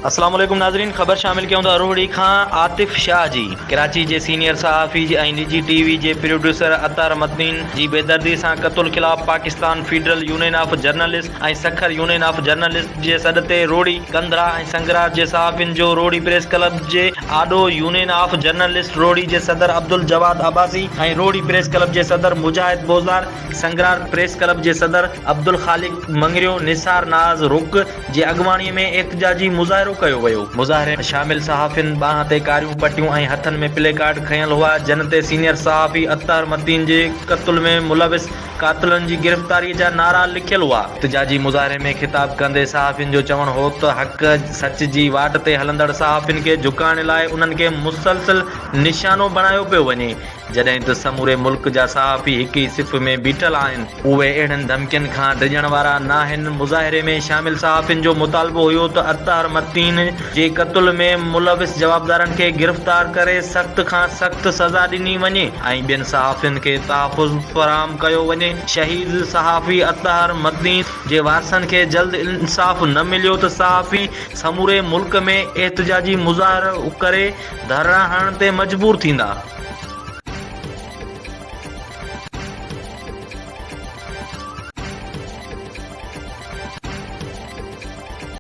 اسلام عليڪم ناظرين خبر شامل ڪيون ٿا روهڙي کان عاطف شاهه جي ڪراچي جي سينيئر صحافي ۽ نجي ٽي وي جي پروڊيوسر اطهر متين جي بيدردي سان قتل خلاف Pakistan federal union of journalist ۽ Sukkur union of journalist جي سڏ تي روهڙي، ڪنڌرا ۽ سنگرار جي صحافين جو روهڙي پريس ڪلب جي آڏو يونين آف جرنلسٽ روهڙي جي صدر عبدالجواد عباسي ۽ روهڙي پريس ڪلب جي صدر مجاهد بوزدار، سنگرار پريس ڪلب جي صدر عبدالخالق مڱريو، نثار ناز رڪ جي اڳواڻي ۾ احتجاجي مظاهرو ڪيو ويو. مظاهري ۾ شامل صحافين ٻانهن تي ڪاريون پٽيون ۽ هٿن ۾ پلي ڪارڊ کنيل هئا، جن تي سينيئر صحافي اطهر متين جي قتل ۾ ملوث قاتلن جي گرفتاري جا نعرا لکيل هئا. احتجاجي مظاهري ۾ خطاب ڪندي صحافين جو چوڻ هو ته حق سچ جي واٽ تي هلندڙ صحافين کي جهڪائڻ لاء انهن کي مسلسل نشانو بڻايو پيو وڃي، جڏهن ته سموري ملڪ جا صحافي هڪ ئي صف ۾ بيٺل آهن، اهي اهڙين ڌمڪين کان ڊڄڻ وارا ناهن، مظاهري ۾ شامل صحافين جو مطالبو هيو ته اطهر متين جي قتل ۾ ملوث جوابدارن کي گرفتار ڪري سخت کان سخت سزا ڏني وڃي ۽ ٻين صحافين کي تحفظ فراهم ڪيو وڃي، شهيد صحافي اطهر متين جي وارثن کي جلد انصاف نه مليو ته صحافي سموري ملڪ ۾ احتجاجي مظاهرو ڪري ڌرڻا هڻڻ تي مجبور ٿيندا.